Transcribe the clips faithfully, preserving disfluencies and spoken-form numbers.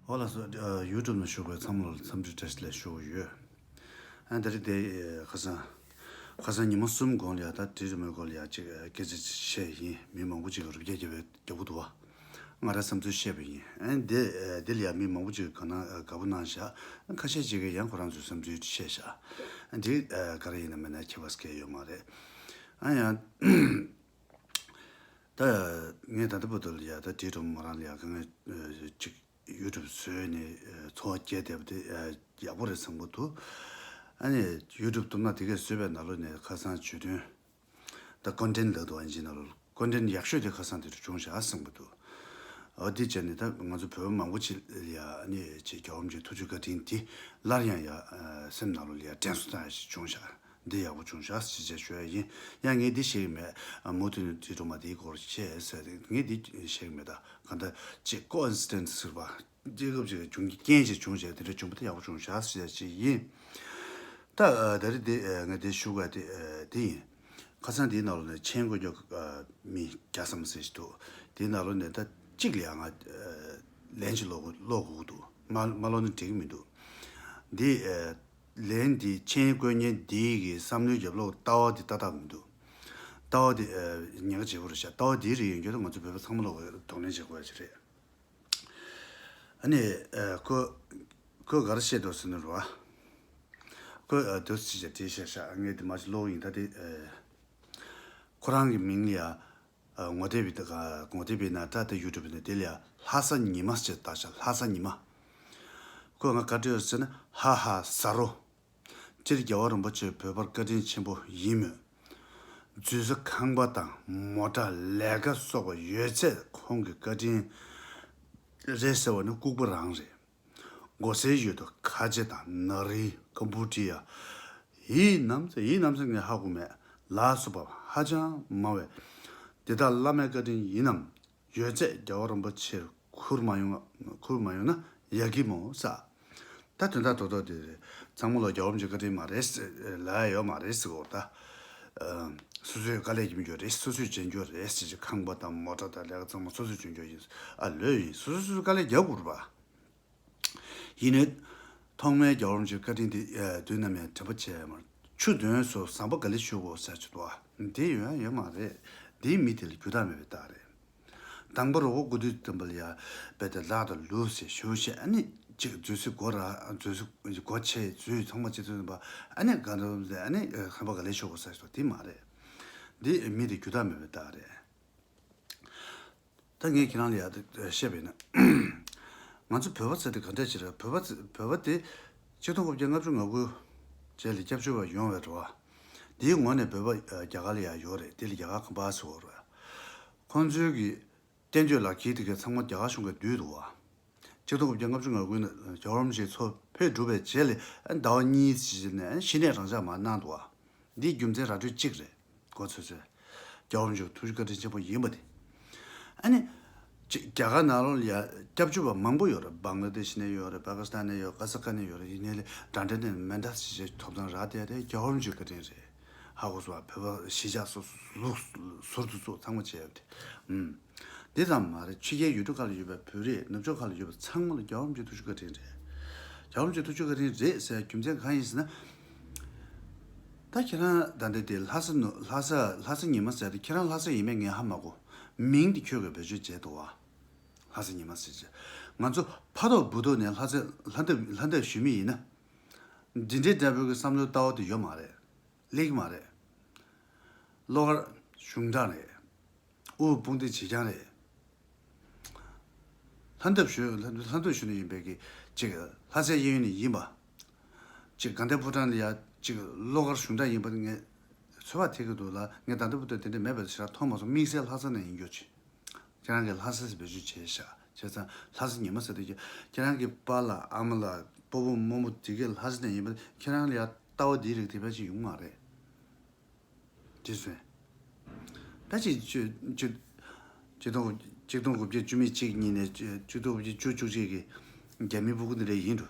ཨོ་ལགས་སོ། ཨ། ཡུ་ཊུབ་ནང་བཞུགས་པའི་ཚང་མ་ལ་འཚམས་འདྲི་བཀྲ་ཤིས་བདེ་ལེགས་ཞུ་གི་ཡོད། ཨ། ད་རེས་དེ་ཁ་སང་ཁ་སང་ཉི་མ་གསུམ་གོང་ལ་ཡ་ད་དྲི་རི་མོའི་སྐོར་ལ་ཡ་ཅིག་སྐད་ཆ་བཤད་ཡིན། མི་མང་པོ་ཅིག་གིས་རུབ་རྒྱག་རྒྱབ་པའི་རྒྱབ་པོ་འདུག་བ། ང་རའི་བསམ་ཚུལ་བཤད་པ་ཡིན། ཨ། དེ་དེ་ལ་ཡ་མི་མང་པོ་ཅིག་གིས་དགའ་སྣང་དགའ་པོ་གནང་བཞག་ཁ་ཤས་ཅིག་གིས་ཡང་ཁོ་རང་ཚོའི་བསམ་ཚུལ་བཤད་བཞག་ཨ། དེ་ག་རེ་ཡིན་ན་མིན་ན་ཁྱད་པར་གང་ཡང་ཡོད་མ་རེད། ཨ། ཡང་ད་ངས་ད་ལྟ་བར་དུ་ལ་ཡ་ད་དྲི་རི་མོ་རང་ལ་ཡ་དཀའ་ངལ་ཅིག་ཡུ་ཊུབ་བཟོས་ནས་འཚོ་བ་སྐྱེལ་བསྡད་པ་དེ་ཡག་པོ་རེད་བསམ་གྱི་འདུག་ཨ་ནི་ཡུ་ཊུབ་བསྡོམས་ན་དེ་གས་བཟོས་པའི་ནང་ལོགས་ནས་ཁ་སང་བརྗོད་དོན་ད་ཀོན་ཊེན་ཊི་ལབ་འདུག་ཨིན་ཇི་ནང་ལོགས་ཀོན་ཊེན་ཊི་ཡག་ཤོས་དེ་ཁ་སང་དེ་རུ་བྱུང་བཞག་བསམ་གྱི་འདུག་འོ་དེ་བྱས་ནས་ད་ང་ཚོ་བོད་པ་མང་པོ་ཅིག་ལ་ཡ་ཨ་ནི་ཅིག་རྒྱལ་བ་རིན་པོ་ཆེའི་ཐུགས་རྗེ་བཀའ་དྲིན་དེ་སླར་ཡང་ཡ་སེམས་ནང་ལོགས་ལ་ཡ་དྲན་གསོ་བཏང་ཡ་ཞིག་བྱུང་བཞག་འདི་ཡག་པོ་བྱུང་ཤག་ཅེས་བྱས་ཞུ་ཡ་ཡིན། ཡང་ངས་འདི་ཤེས་ཀྱི་མེད། ཨ། མུ་མཐུད་ནས་དྲི་རི་མོ་འདིའི་སྐོར་བཤད་ཟེར་ཏེ་ངས་འདི་ཤེས་ཀྱི་མེད། ད་གང་ལྟར་ཅིག་ཀོ་ཨིན་སི་ཌེན་ཊི་ཟེར་བ། སྐྱེ་སྐབས་ཅིག་བྱུང་རྐྱེན་ཅིག་བྱུང་བྱས་དེ་འདྲ་བྱུང་བ་དེ་ཡག་པོ་བྱུང་ཤག་ཟེར་ཡ་ཅིག་ཡིན། ད་ཨ་ད་རེས་འདི་ཨ་ངས་འདི་ཞུ་དགོས་དེ་ཨ་དེ་ཡིན། ཁ་སང་འདིའི་ནང་ལོགས་ནས་མཆན་འགོད་རྒྱུ་ཨ་མི་བརྒྱ་ཙམ་ཟེར་ཞིག་འདུག་དེའི་ནང་ལོགས་ནས་ད་གཅིག་ལ་ཡང་ང་ཨ་ལན་ཅིག་ཀློག་ཀློག་དགོས་ཀྱི་འདུག་མ་མ་ཀློག་ན་འགྲིག་གི་མི་འདུག་འདི་ཨ་ལན་འདི་མཆན་འགོད་མཁན་འདི་གི་བསམ་བློའི་རྒྱབ་ལོགས་ལྟ་བ་འདི་ཏག་ཏག་མི་འདུག་ལྟ་བ་འདི་ཨ་ཉེན་ཁ་ཆེ་པོ་རེད་ཤག་ལྟ་བ་འདི་རིགས་ཡོད་རྒྱུ་ད་ང་ཚོ་བོད་པ་ཚང་མ་ལོག་གདོང་ལེན་བྱེད་དགོས་ཡ་ཅིག་རེད། ཨ་ནི་ཨ་ཁོ་ཁོས་ག་རེ་བཤད་འདུག་ཟེར་ན་རེད་བ། ཁོས་ཨ་འདུག་སེ་བྱས་བྲིས་བཞག་ཤག་ངས་འདི་མར་ཅིག་ཀློག་ཡིན། ད་དེ་ཨ་ཁོ་རང་གི་མིང་ལ་ཡ་ཨ་ངོ་དེབ་ཡིན་ད་ག་ངོ་དེབ་ཡིན་ན་ད་ལྟ་ཡུ་ཊུབ་ཡིན་ན་དེ་ལ་ཡ་ལྷ་ས་ཉི་མ་ཟེར་བཏགས་ཤག་ལྷ་ས་ཉི་མ། ཁོས་ང་ག་བྲིས་ཡོད་ཟེར་ན། ཧ་ཧ་ཟ་རོ། སྤྱིར་རྒྱལ་བ་རིན་པོ་ཆེ་བོད་པར་བཀའ་དྲིན་ཆེན་པོ་ཡིན་མོད། འཛུལ་ས་ཁང་པ་དང་མོ་ཊ་ལས་ཀ་སོགས་པ་ཡོད་ཚད་ཁོང་གི་བཀའ་དྲིན་རེད་ཟེར་བ་ནི་ལྐུགས་པ་རང་རེད། མགོ་སེར་ཡོད་དོ་ཁ་ཆེ་དང་ན་རི་ཀམ་བུ་ཌི་ཡ། ཡིན་ནམ་ཟེར་ཡིན་ནམ་ཟེར་ངས་ཧ་གོ་མེད། ལ་སོགས་པ་ཧ་ཅང་མང་བས། དེ་དག་བླ་མའི་བཀའ་དྲིན་ཡིན་ནམ། ཡོད་ཚད་རྒྱལ་བ་རིན་པོ་ཆེར་ཁུར་མ་ཡོང་ཁུར་མ་ཡོང་ན་ཡག་གི་མོ་ས། ད་དོན་དག་རྡོག་རྡོག་དེ་རེད། ཚང་མ་ལོ་རྒྱལ་བ་རིན་པོ་ཆེའི་བཀའ་དྲིན་མ་རེད་ཟེར་ལབ་ཡ་ཡོད་མ་རེད་ཟེར་གོ་ད། ཨ། སོ་སོས་དཀའ་ལས་རྒྱབ་རྒྱུ་རེད། སོ་སོས་བྱེད་རྒྱུ་རེད་ཟེར་གྱི་ཁང་པ་དང་མོ་ཊ་དང་ལས་ཀ་ཚང་མ་སོ་སོས་བྱེད་རྒྱུ་ཡིན། ཨ་ལོས་ཡིན། སོ་སོས་སོ་སོས་དཀའ་ལས་རྒྱག་དགོས་རེད་པ། ཡིན་ནའི། ཐོག་མའི་རྒྱལ་བ་རིན་པོ་ཆེའི་བཀའ་དྲིན་དེ་ཨ་དུས་ནམ་ཡང་དྲན་པ་བརྗེད་ཡ་མ་རེད། ཆུ་འདོན་སོ་ཟམ་པ་ག་ལེ་ཞུ་དགོས་ཟེར་གྱི་འདུག་ཨ། དེ་ཡོང་ཡ་ཡོད་མ་རེད། དེའི་མི་དེ་ལ་རྒྱུ་དག་མེད་པའི་རྟགས་རེད། དང་པོ་རི་བོ་དགུ་འདུས་བསྟན་པ་ལ་ཡ་རྦད་དེ་ལག་དང་ལུག་ཟེར་ཞུ་བྱས། ཨ་ནི་གཅིག་འཛུལ་སའི་སྒོ་ར་འཛུལ་སའི་སྒོ་ཕྱེ། འཛུལ་ཚང་མ་གཅིག་འཛུལ་ནས་པ། ཨ་ནི་ག་འདྲ་ཟེར། ཨ་ནི་ཁང་པ་ག་ལེ་ཞུ་དགོས་ཟེར་སོ་དེ་མ་རེད། འདི་མི་དེ་རྒྱུ་དག་མེད་པའི་རྟགས་རེད། ད་ངས་ཁྱེད་རང་ལ་ཡ་དེ་བཤད་པ་ཡིན་ན། ང་ཚོ་བོད་པ་ཟེར་དེ་ག་འདྲ་ཅིག་རེད། བོད་པ་ཚ་བོད་པ་དེ་ཆིག་སྟོང་དགུ་བརྒྱ་ལྔ་བཅུ་ང་དགུ་རྗེས་ལ་སྐྱབས་བཅོལ་བ་ཡོང་བའི་རེད་བ། དེའི་ངོས་ནས་བོད་པ་ཨ་རྒྱ་གར་ལ་ཡ་ཡོད་རེད། དེ་ལ་རྒྱ་གར་ཁམས་པ་ཟེར་བ་རེད། ཁོང་ཚོའི་གི་གཏན་སྡོད་ལག་འཁྱེར་དེ་གའི་ཚང་མ་རྒྱ་གར་གཞུང་གིས་བསྡུས་འདུག་བ། ཆིག་སྟོང་དགུ་བརྒྱ་ལྔ་བཅུ་ང་དགུ་ནས་རྒྱལ་བ་རིན་པོ་ཆེའི་ཚོགས་ཕེབས་གྲུབ་པའི་རྗེས་ལ་ཟླ་བ་གཉིས་ཙམ་ནས་གཞི་ནས་རང་འཇགས་མར་གནང་འདུག་བ། འདིའི་རྒྱུ་མཚན་ར་སྤྲོད་གཅིག་རེད། གོ་ཚོད་ཚོད། རྒྱལ་བ་རིན་པོ་ཆེའི་ཐུགས་རྗེ་བཀའ་དྲིན་ཆེན་པོ་ཡིན་པ་དེ། ཨ་ནི། ཅིག་རྒྱ་གར་ནང་ལོགས་ལ་ཡ་སྐྱབས་བཅོལ་བ་མང་པོ་ཡོད་རེད། བང་ལ་དེ་ཤི་ནས་ཡོད་རེད། པ་ཀི་སི་ཐན་ནས་ཡོད། ཀ་ཟ་ཁ་ནས་ཡོད་རེད། ཡིན་ནའི་ལས་འདྲ་འདྲ་ནས་མེ་མདའ་ཞིག་བྱས་ཐོབ་ཐང་རག་བསྡད་དེ་རྒྱལ་བ་རིན་པོ་ཆེའི་བཀའ་དྲིན་རེད། ཧ་གོ་སོང་བ། བོད་པ་གཞིས་ཆགས་སོ་སོ་ལུགས་ཟུར་དུ་བཙུགས་ཚང་མ་བྱས་ཡོད་དེ། ཨུམ། འདི་ཙམ་མ་རེད། ཕྱི་རྒྱལ་ཡུལ་གྲུ་ཁག་ལ་ཡོད་པའི་བོད་རིགས། ནུབ་ཕྱོགས་ཁག་ལ་ཡོད་པ་ཚང་མ་ལ་རྒྱལ་བ་རིན་པོ་ཆེའི་ཐུགས་རྗེ་བཀའ་དྲིན་རེད། རྒྱལ་བ་རིན་པོ་ཆེའི་ཐུགས་རྗེ་བཀའ་དྲིན་རེད་ཟེར་རྒྱུ་མཚན་གང་ཡིན་ཟེར་ན། ད་ཁྱེད་རང་ད་འདི་དེ་ལྷ་ས་ནུ་ལྷ་ས་ལྷ་ས་ཉི་མ་ཟེར་དེ་ཁྱེད་རང་ལྷ་ས་ཡིན་མིན་ངས་ཧ་མ་གོ། མིང་དེ་ཁྱོད་ཀྱིས་བེད་སྤྱོད་བྱས་འདུག་བ། ལྷ་ས་ཉི་མ་ཟེར་ཅིག་ང་ཚོ་ཕ་ཐོག་བུ་ཐོག་ནས་ལྷ་ས་ལྷ་འདབས་ལྷ་འདབས་ཞུ་མི་ཡིན་ན། འདི་འདྲའི་འདྲ་པོའི་གི་བསམ་བློའི་ལྟ་བ་དེ་ཡོད་མ་རེད། ལེགས་མ་རེད། བློ་དཀར་གཞུང་དྲང་རེད། དབུ་དཔུང་སྡེ་བྱེད་རྐྱང་རེད། ལྷ་འདབས་ཞུ་ལྷ་ལྷ་འདབས་ཞུ་ནས་ཡིན་པའི་གི་ཅིག་ལྷ་སའི་གཡས་གཡོན་ནས་ཡིན་པ། ཅིག་དགའ་ལྡན་ཕོ་བྲང་ལ་ཡ་ཅིག་བློ་དཀར་གཞུང་དྲང་ཡིན་པ་ངས་ཚོད་དཔག་ཐེབས་ཀྱི་འདུག་ལ། ངས་ད་ལྟ་བར་དུ་དེ་འདྲ་མེད་པ་ཞེ་དྲག་མཐོང་མ་སོང་། དམིགས་བསལ་ལྷ་ས་ནས་ཡིན་རྒྱུ་ཅིག་ཁྱེད་རང་གིས་ལྷ་ས་ཟེར་བེད་སྤྱོད་བྱས་ཤག་བྱས་ཙང་ལྷ་ས་ཉི་མ་ཟེར་དུས་ཀྱི་ཁྱེད་རང་གི་པཱ་ལགས་ཨ་མ་ལགས་སྤོ་བོ་རྨོ་མོ་དེ་གས་ལྷ་ས་ནས་ཡིན་པ། ཁྱེད་རང་ལ་ཡ་ལྟ་བ་འདིའི་རིགས་དེ་བས་ཅིག་ཡོང་མ་རེད། དེ་སོང་། ད་ཅིག་ཅིག་ཅིག་ཅིག་སྟོང་ཅིག་སྟོང་དགུ་བརྒྱ་བཅུ་མེད་གཅིག་གཉིས་ནས་ཅིག་སྟོང་དགུ་བརྒྱ་བཅུ་བཅུ་གཅིག་གི་རྒྱ་མི་སྤུ་གུ་འདི་འདྲ་ཡིན་འགྲོ།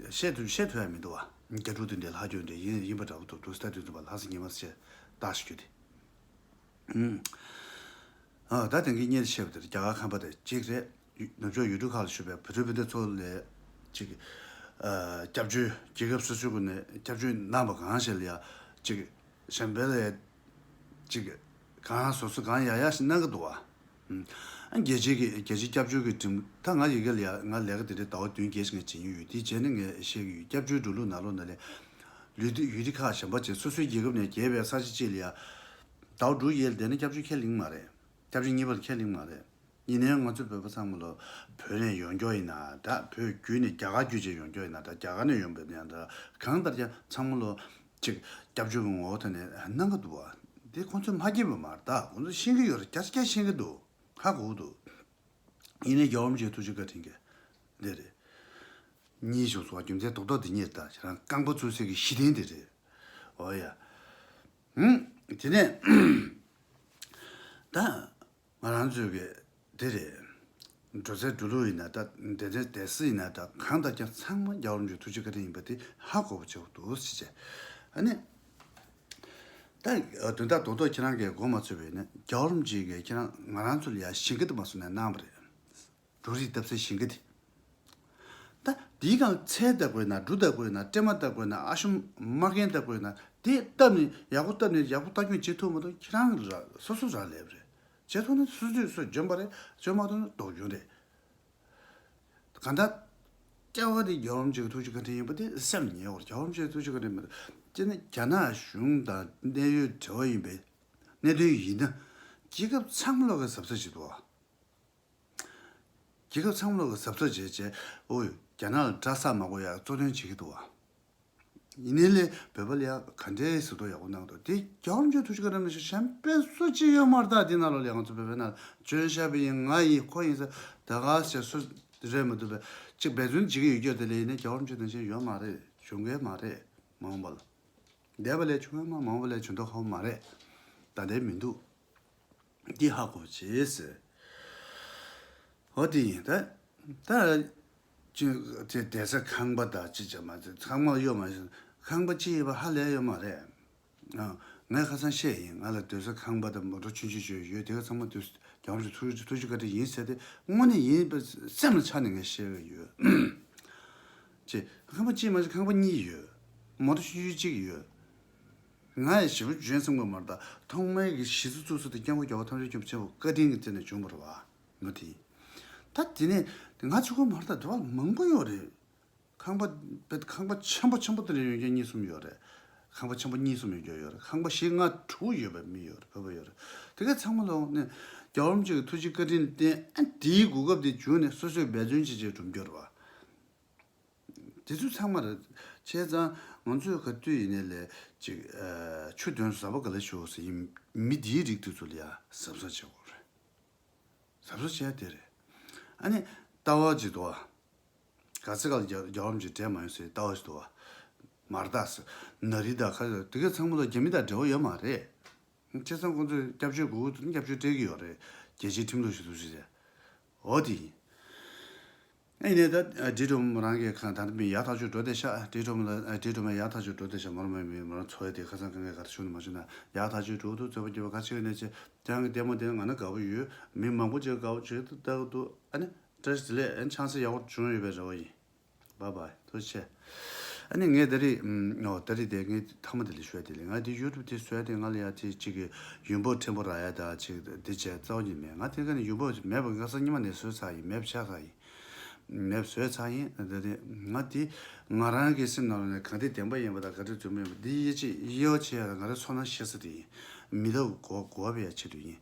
བཤད་ཐུབ་བཤད་ཐུབ་ཡ་མི་འདུག་བ། རྒྱ་ཕྲུག་དེ་འདྲའི་ལྷག་རྒྱུ་འདྲ་ཡིན་ཡིན་པ་འདྲ་པོ་འདུག་འདུག་ས་དུས་ཚོད་པ་ལྷ་ས་ཉི་མ་ཟེར་བཏགས་ཤིག་རྒྱུ་དེ། ཨུམ། ཨ། ད་དེང་གི་གཉེར་བཤད་པ་དེར་རྒྱ་གར་ཁམས་པ་དེ་གཅིག་རེད། ནུབ་ཕྱོགས་ཡུལ་གྲུ་ཁག་ལ་བཞུགས་པའི་བོད་ཕྲུག་སྤུན་ཟླ་ཚོ་ལ་ཅིག་ཨ་སྐྱབས་བཅོལ་རྒྱལ་ཁབ་སོ་སོའི་སྒོ་ནས་སྐྱབས་བཅོལ་གནང་པ་གང་ཞིག་ལ་ཡ་ཅིག་གཞན་ཕན་ལ་ཅིག་གང་སོ་སོ་གང་ཡག་ཡག་ཞིག་གནང་གི་འདུག་བ། ཨ་རྒྱལ་སྤྱིའི་གི་རྒྱལ་སྤྱིའི་སྐྱབས་བཅོལ་གྱི་འགྲིམ་ད་ང་ཡི་གེ་ལ་ཡ་ང་ལས་ཀ་དེ་འདྲའི་ཟླ་བ་བདུན་བརྒྱད་ཞིག་ང་བྱེད་མྱོང་ཡོད། དེ་བྱས་ནས་ངས་བཤད་ཀྱི་ཡོད། སྐྱབས་བཅོལ་འགྲོ་ལུགས་ནང་ལོགས་ནང་ལས་ལུས་དེ་ཡུལ་དེ་ཁག་གཞན་པ་བྱས་སོ་སོའི་རྒྱལ་ཁབ་ནས་རྒྱལ་བའི་ས་ཆ་གཅིག་ལ་ཡ་ཟླ་བ་དྲུག་ཡས་ལ་བསྡད་ན་སྐྱབས་བཅོལ་ཁས་ལེན་མ་རེད། སྐྱབས་བཅོལ་གཉིས་པ་ལ་ཁས་ལེན་མ་རེད། ཡིན་ནའི་ང་ཚོའི་བོད་པ་ཚང་མ་ལོ་བོད་ནས་ཡོང་རྒྱུ་ཡིན་ན་འདྲ། བོད་བརྒྱུད་ནས་རྒྱ་གར་བརྒྱུད་བྱས་ཡོང་རྒྱུ་ཡིན་ན་འདྲ། རྒྱ་གར་ནས་ཡོང་པའི་ཡང་འདྲ། གང་ལྟར་ཀྱང་ཚང་མ་ལོ་ཅིག་སྐྱབས་བཅོལ་གྱི་ངོ་བོ་ཐོག་ནས་གནང་གི་འདུག་བ། འདི་ཁོང་ཚོས་མ་སྐྱེས་པ་མ་རེད། ད་ཁོང་ཚོས་ཤེས་ཀྱི་ཡོད་རེད། རྒྱ་ཆེ་རྒྱ་ཤེས་ཀྱི་འདུག་ཧ་གོ་གི་འདུག་ཡིན་ནའི་རྒྱལ་བ་རིན་པོ་ཆེ་ཐུགས་རྗེ་བཀའ་དྲིན་གྱིས་འདི་རེད། གཉིས་བྱུང་སོང་བ། རྒྱུ་མཚན་རྡོག་རྡོག་འདི་གཉིས་རེད། ད་ཁྱེད་རང་རྐང་པ་ཚུགས་སའི་གི་གཞི་རྟེན་འདི་རེད། འོ་ཡ། ཧུམ། དེ་ནས་ད་ང་རང་ཚོའི་གི་དེ་རེད། འགྲོ་སའི་འགྲོ་ལུགས་ཡིན་ན་འདྲ། བསྡད་སའི་བསྡད་ས་ཡིན་ན་འདྲ། གང་ལྟར་ཀྱང་ཚང་མ་རྒྱལ་བ་རིན་པོ་ཆེའི་ཐུགས་རྗེ་བཀའ་དྲིན་ཡིན་པ་དེ་ཧ་གོ་བ་བྱེད་དགོས་འདུག་ཟེར་བྱས། ཨ་ནི། ད་དོན་དག་རྡོག་རྡོག་ཁྱེད་རང་གིས་གོ་མ་ཚོད་པ་ཡིན་ན་རྒྱལ་བ་རིན་པོ་ཆེ་གིས་ཁྱེད་རང་ང་རང་ཚོ་ལ་ཡ་ཞིང་ཁ་དེ་མ་བཟོ་ནས་གནང་བ་རེད། འབྲུ་རིགས་བཏབ་སའི་ཞིང་ཁ་དེ། ད་དེའི་སྒང་ཚལ་བཏབ་དགོས་ན། འབྲུ་བཏབ་དགོས་ན། སྲན་མ་བཏབ་དགོས་ན། ཨ་ཤོམ་མར་རྒན་བཏབ་དགོས་ན། དེ་བཏབ་ནས་ཡག་པོ་བཏབ་ནས་ཡག་པོ་ལྟ་སྐྱོང་བྱེད་ཐུབ་མ་ཐུབ་ཁྱེད་རང་གི་ར་སོ་སོ་རང་ལས་པ་རེད། བྱེད་ཐུབ་ན་སོ་སོས་སོ་འཇོན་པ་རེད། འཇོན་མ་ཐུབ་ན་སྡུག་གྱོང་རེད། གང་ལྟར་སྐྱེ་བ་དེ་རྒྱལ་བ་རིན་པོ་ཆེའི་ཐུགས་རྗེ་བཀའ་དྲིན་ཡིན་པ་དེ་སེམས་ཉེ་བར། རྒྱལ་བ་རིན་པོ་ཆེའི་ཐུགས་རྗེ་བཀའ་དྲིན་མ་གཏོགས། སྤྱིར་ན་རྒྱ་ནག་གཞུང་དང་གནད་ཡོད་འབྲེལ་བ་ཡིན་པའི་གནད་དོན་ཡིན་ན། རྒྱལ་ཁབ་ཚང་མ་ལོག་གི་གཟབ་གཟབ་བྱེད་དགོས། རྒྱལ་ཁབ་ཚང་མ་ལོག་གི་གཟབ་གཟབ་བྱས་བྱས། ཨོ། རྒྱ་ནག་ལ་དགྲ་ཟ་མ་དགོས་ཡ་གཙོ་དོན་བྱེད་ཀྱི་འདུག་བ། ཡིན་ནའི་ལས་བོད་པ་ལ་ཡ་ག་འདྲའི་གཟེངས་བསྟོད་ཡག་པོ་གནང་འདུག་དེ་རྒྱལ་བ་རིན་པོ་ཆེའི་ཐུགས་རྗེ་བཀའ་དྲིན་མ་གཏོགས་གཞན་པ་སུ་གཅིག་ཡོད་མ་རེད། ད་འདི་ནང་ལོགས་ལ་ཡ་ང་ཚོ་བོད་པའི་ནང་ལ་ཇོན་ཤར་པ་ཡིན། ང་ཡིན། ཁོ་ཡིན་ཟེར་ད་ག་ཟེར་སུ་རེད་མི་འདུག་པས། གཅིག་འབད་བརྩོན་བྱེད་ཀྱི་ཡོད་རྒྱུ་དེ་ལས་ཡིན་ན་རྒྱལ་བ་རིན་པོ་ཆེ་ནང་བཞིན་ཡོད་མ་རེད། བྱུང་གི་མ་རེད། མ་འོངས་པ་ལ། འདས་པ་ལས་བྱུང་ཡོད་མ། མ་འོངས་པ་ལས་བྱུང་མདོག་ཁ་པོ་མ་རེད། ད་ལྟའི་མི་འདུག་འདི་ཧ་གོ་བྱེད་ཟེར། འོ་དེ་ཡིན། ད་ད་ཅི་དེ་བསྡད་ས་ཁང་པ་དང་ཅི་བྱ་མ་ཚད་ཚང་མ་གཡོག་མ་ཤེས། ཁང་པ་ཅི་ཡིན་པ་ཧ་ལས་ཡོད་མ་རེད། ཨ། ངས་ཁ་སང་བཤད་ཡིན། ང་ལ་སྡོད་ས་ཁང་པ་དང་མོ་ཊ་ཆུང་ཆུང་ཅིག་ཡོད། དེ་ག་ཚང་མ་དུས་རྒྱ་མ་ཆུ་ཐུགས་ཐུགས་རྗེ་བཀའ་དྲིན་ཡིན་ཟེར་ཏེ་དངོས་གནས་ཡིན་པ་སེམས་ལ་ཆགས་ནས་ངས་བཤད་གི་ཡོད། ཅེས་ཁང་པ་གཅིག་མ་ཟད་ཁང་པ་གཉིས་ཡོད། མོ་ཊ་ཆུང་ཆུང་གཅིག་ཡོད། ང་ཡི་ཞེ་པོ་འཇོན་སེམས་པ་མ་རེད། ད་ཐོག་མའི་གི་གཞི་རྩ་བཙུགས་ས་དེ་སྐྱབས་མགོན་རྒྱལ་བ་ཐམས་ཅད་མཁྱེན་པ་ཆེན་པོ་བཀའ་དྲིན་གྱི་རྩེ་ནས་བྱུང་བ་རེད་བ། ང་དེ་ཡིན། ད་དེ་ནས་ང་གཅིག་པོ་མ་རེད། ད་དེ་བ་མང་པོ་ཡོད་རེད། ཁང་པ་བེད་ཁང་པ་ཆེན་པོ་ཆེན་པོ་དེ་འདྲ་ཡོད་མཁན་གཉིས་གསུམ་ཡོད་རེད། ཁང་པ་ཆེན་པོ་གཉིས་གསུམ་ཡོད་མཁན་ཡོད་རེད། ཁང་པ་བཞི་ལྔ་དྲུག་ཡོད་པའི་མི་ཡོད་རེད། བོད་པ་ཡོད་རེད། དེ་ག་ཚང་མ་ལོག་ནས་རྒྱལ་བ་རིན་པོ་ཆེ་གི་ཐུགས་རྗེ་བཀའ་དྲིན་བརྟེན། ཨ། དེའི་གོ་སྐབས་དེ་བརྒྱུད་ནས་སོ་སོས་འབད་བརྩོན་བྱས་བྱས་སྒྲུབ་རྒྱུ་རེད་བ། དེ་ཚོ་ཚང་མ་རེད། བྱས་ཙང་ང་ཚོས་ག་དུས་ཡིན་ནའི་ལས་ཅིག་ཨ། ཆུ་དོན་ཟབ་པ་ག་ལ་ཞུགས་ཟེར་ཡིན། མི་འདིའི་རིགས་དེ་ཚོ་ལ་ཡ་གཟབ་གཟབ་བྱེད་དགོས་རེད། གཟབ་གཟབ་བྱས་དེ་རེད། ཨ་ནི་ལྟ་བ་ཅིག་འདུག་བ། ག་ཚོད་ག་ལ་རྒྱ་རྒྱལ་བ་རིན་པོ་ཆེ་བསྡད་མ་ཡོང་ཟེར་ལྟ་བ་ཞིག་འདུག་བ། མར་དྭགས་སུ་ན་རི་དང་ཁ་དེ་ག་ཚང་མ་ལ་རྒྱ་མི་དང་འབྲེལ་བ་ཡོད་མ་རེད། བྱས་ཙང་ཁོང་ཚོས་སྐྱབས་བཅོལ་དགོས་དགོས་དུས་སྐྱབས་བཅོལ་སྤྲད་ཀྱི་ཡོད་རེད། རྒྱལ་སྤྱིའི་ཁྲིམས་ལུགས་ཞིག་འདུག་ཞིག་རེད། འོ་དེ་ཡིན། ཨ་ནི་ད་ཨ་ཌི་ཀྲུམ་རང་གི་ཁང་ད་ནི་མི་ཡག་ཐག་ཆོད་འགྲོ་བསྡད་ཤག་ཌི་ཀྲུམ་ལ་ཨ་ཌི་ཀྲུམ་ཡག་ཐག་ཆོད་འགྲོ་བསྡད་ཤག་མོར་མ་མི་མོར་འཚོ་བ་དེ་ཁ་སང་གང་ག་གར་ཞུ་ནི་མ་ཞུ་ན་ཡག་ཐག་ཆོད་འགྲོ་འདུག་རྩོད་པ་རྒྱབ་པ་ག་ཆེ་གི་ནས་ཆེ། ཁྱེད་རང་གི་ལྟད་མོ་དེ་ང་ན་དགའ་པོ་ཡོད། མི་མང་པོ་ཅིག་དགའ་པོ་བྱེད་དུ་ལྟ་གི་འདུག་ཨ་ནི་བཀྲ་ཤིས་བདེ་ལེགས། ཨ་ནི་ཆང་ས་ཡག་པོ་བྱུང་ཡོད་པའི་རེ་བ་ཡིན། བཱའི་བཱའི། ཐུགས་རྗེ་ཆེ། ཨ་ནི་ངས་ད་རེས་ཨོ་ད་རེས་དེ་ངས་མཐའ་མ་དེ་ལ་ཞུ་ཡ་དེ་ལས་ང་དེ་ཡུ་ཊུབ་དེ་བཟོ་ཡ་དེ་ང་ལ་ཡ་དེ་གཅིག་གི་ཡོན་འབོར་ཕྲན་བུ་རག་ཡ་ད་ཅིག་དེ་བྱས་རྩ་བ་ཉིད་མེད། ང་དེ་ག་ནས་ཡོན་འབོར་མེད་པ་ཁ་སང་ཉི་མ་ནས་བཟོས་ཚར་ཡིན། མེད་པ་ཆགས་ཚར་ཡིན། མེད་བཟོས་ཚར་ཡིན། ད་དེ་ང་དེ་ང་རང་གི་སེམས་ནང་ལ་ནས་ག་འདྲ་བདེན་པ་ཡིན་པ་དང་ག་འདྲ་རྫུན་མ་ཡིན་པ་འདི་དབྱེ་ཕྱེ་དབྱེ་བ་ཕྱེ་ཡ་ད་ང་རང་ཚོར་སྣང་ཤེས་ས་དེ་ཡིན། མི་ལ་གོ་གོ་བ་ཡ་ཆེད་དུ་ཡིན།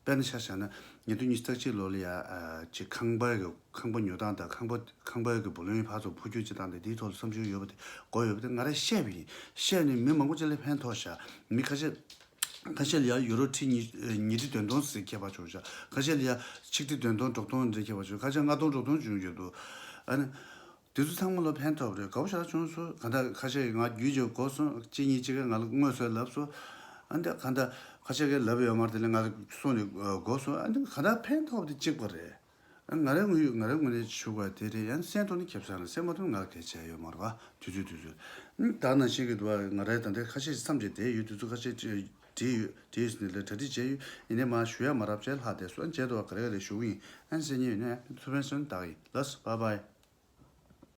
དཔེར་ན་ཆ་བཞག་ན་ཉིས་སྟོང་ཉི་ཤུ་རྩ་གཅིག་ལོ་ལ་ཡ་ཨ་ཅིག་ཁང་པའི་གི་ཁང་པ་ཉོ་སྟངས་དང་ཁང་པ་ཁང་པའི་གི་བུ་ལོན་ཕར་ཚུར་འཕོ་འགྱུར་བྱེད་སྟངས་དེ་དེའི་ཐོག་ལ་བསམ་ཚུལ་ཡོད་པ་དེ་གོ་ཡོད་པ་དེ་ང་རས་བཤད་པ་ཡིན། བཤད་ནས་མི་མང་པོ་ཅིག་ལ་ཕན་ཐོགས་ཤག་མི་ཁ་ཤས་ཁ་ཤས་ལ་ཡ་ཡུ་རོ་ཁྲི་ཉིས་ཉིས་ཁྲི་དོན་སྟོང་ཟེར་ཁྱད་པར་བྱུང་ཤག་ཁ་ཤས་ལ་ཡ་ཆིག་ཁྲི་དོན་སྟོང་དྲུག་སྟོང་འདྲ་ཁྱད་པར་བྱུང་། ཁ་ཤས་ལྔ་སྟོང་དྲུག་སྟོང་བྱུང་ཡོད་འདུག་ཨ་ནི། དེ་ཚོ་ཚང་མ་ལ་ཕན་ཐོགས་རེད། དགའ་པོ་ཞེ་དྲག་བྱུང་སོང་། གང་ལྟར་ཁ་ཤས་ང་རྒྱུས་ཅིག་གོ་སོང་། གཅིག་གཉིས་གཅིག་གིས་ང་ལ་དངོས་སུ་ལབ་སོང་། ཨ་འདི་གང་ལྟར་ཁ་ཤས་ཀྱིས་ལབ་ཡོད་མ་རེད། དེ་ལས་ང་ལ་གསུངས་ནས་གོ་སོང་། ཨ་འདི་གང་ལྟར་ཕན་ཐོགས་དེ་གཅིག་པ་རེད། ཨ་ང་རའི་དངོས་ཡོད་ང་རའི་ངོས་ནས་ཞུ་དགོས་དེ་རེད། ཡང་སེམས་ཐོག་ནས་ཁེབས་ས་རེད། སེམས་མ་ཐོག་ནས་ང་ལ་གལ་ཆེ་ཡོད་མ་རེད་བ། དུས་ཚོད་དུས་ཚོད་ད་ནང་བཞིན་གྱི་འདུག་བ། ང་རའི་ད་ལྟའི་ཁ་ཤས་ཤིག་བསམ་བྱས་བསྡད་ཡོད། དུས་ཚོད་ཁ་ཤས་ཅིག་བྲིས་ཡོད། བྲིས་ནས་ལས་གྲ་སྒྲིག་བྱས་ཡོད། ཡིན་ནའི་མ་ཞུ་ཡ་མ་རབས་བྱས་ལྷག་བསྡད་སོང་། བྱས་འདུག་ག་རེ་ག་རེ་ཞུ་གི་ཡིན། ཨན་སེ་ཉིན་ཡོད་ནས་ཐུབ་པ་སོན་བདག་གི་ལགས་སོ། བྷའི་བྷའི།